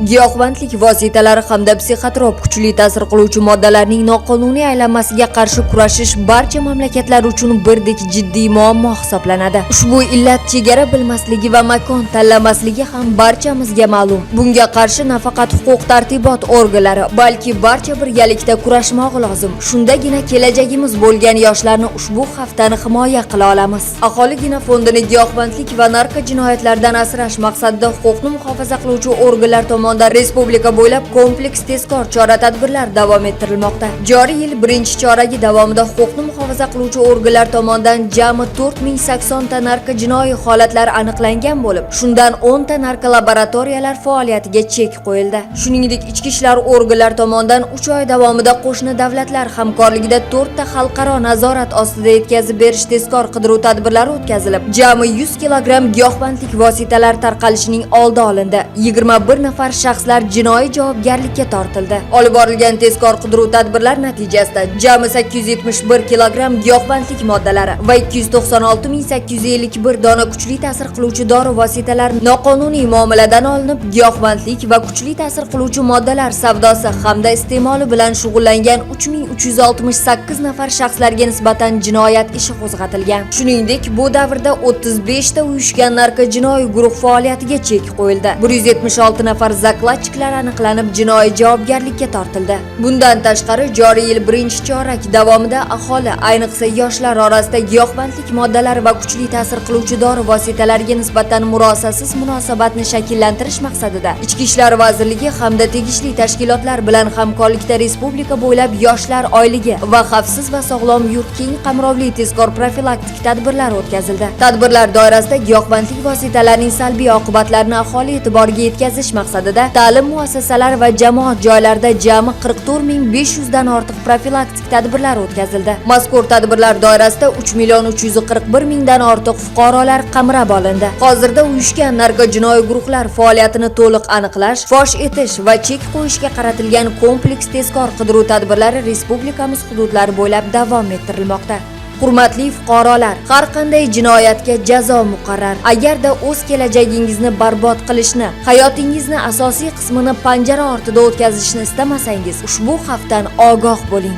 Giyohvandlik vositalari hamda psixotrop kuchli ta'sir qiluvchi moddalarning noqonuniy aylanmasiga qarshi kurashish barcha mamlakatlar uchun birdek jiddiy muammo hisoblanadi. Ushbu illat chegara bilmasligi va makon tanlamasligi ham barchamizga ma'lum. Bunga qarshi nafaqat huquq tartibot organlari, balki barcha birgalikda kurashmoq lozim. Shundagina kelajagimiz bo'lgan yoshlarni ushbu xavfdan himoya qila olamiz. Aholi genofondini giyohvandlik va narkojinoyatlardan asrash maqsadida huquqni muhofaza qiluvchi organlar tomonidan respublika bo'ylab kompleks tezkor chora-tadbirlar davom ettirilmoqda. Joriy yil birinchi choragi davomida huquqni muhofaza qiluvchi organlar tomonidan jami 4080 ta narkojinoiy holatlar aniqlangan bo'lib, shundan 10 ta narkolaboratoriyalar faoliyatiga chek qo'yildi. Shuningdek, ichki ishlar organlari tomonidan 3 oy davomida qo'shni davlatlar hamkorligida 4 ta xalqaro nazorat ostida yetkazib berish tezkor qidiruv tadbirlari o'tkazilib, jami 100 kilogramm giyohvandlik vositalari tarqalishining oldi olindi. 21 nafar shaxslar jinoiy javobgarlikka tortildi. Olib borilgan tezkor qidiruv tadbirlar natijasida jami 871 kilogramm giyohvandlik moddalari va 296 851 dona kuchli ta'sir qiluvchi dori vositalari noqonuniy muomaladan olinib, giyohvandlik va kuchli ta'sir qiluvchi moddalar savdosi hamda iste'moli bilan shug'ullangan 3368 nafar shaxslarga nisbatan jinoyat ishi qo'zg'atilgan. Shuningdek, bu davrda 35 ta uyushgan narkojinoiy guruh faoliyatiga chek qo'yildi. 176 nafar закладчик lar aniqlanib, jinoiy javobgarlikka tortildi. Bundan tashqari, joriy yil birinchi chorak davomida aholi, ayniqsa yoshlar orasida giyohvandlik moddalari va kuchli ta'sir qiluvchi dori vositalariga nisbatan murosasiz munosabatni shakllantirish maqsadida Ichki ishlar vazirligi hamda tegishli tashkilotlar bilan hamkorlikda respublika bo'ylab Yoshlar oyligi va Xavfsiz va sog'lom yurt keng qamrovli tezkor profilaktik tadbirlar o'tkazildi. Tadbirlar doirasida giyohvandlik vositalarining salbiy oqibatlarini aholi e'tiboriga yetkazish maqsadida ta'lim muassasalari va jamoat joylarida jami 44 500 dan ortiq profilaktik tadbirlar o'tkazildi. Mazkur tadbirlar doirasida 3 million 341 mingdan ortiq fuqarolar qamrab olindi. Hozirda uyushgan narkojinoiy guruhlar faoliyatini to'liq aniqlash, fosh etish va chek qo'yishga qaratilgan kompleks tezkor qidiruv tadbirlari respublikamiz hududlari bo'ylab davom ettirilmoqda. Hurmatli fuqarolar, har qanday jinoyatga jazo muqarrar. Agarda o'z kelajagingizni barbod qilishni, hayotingizni asosiy qismini panjara ortida o'tkazishni istamasangiz, ushbu xavfdan ogoh bo'ling.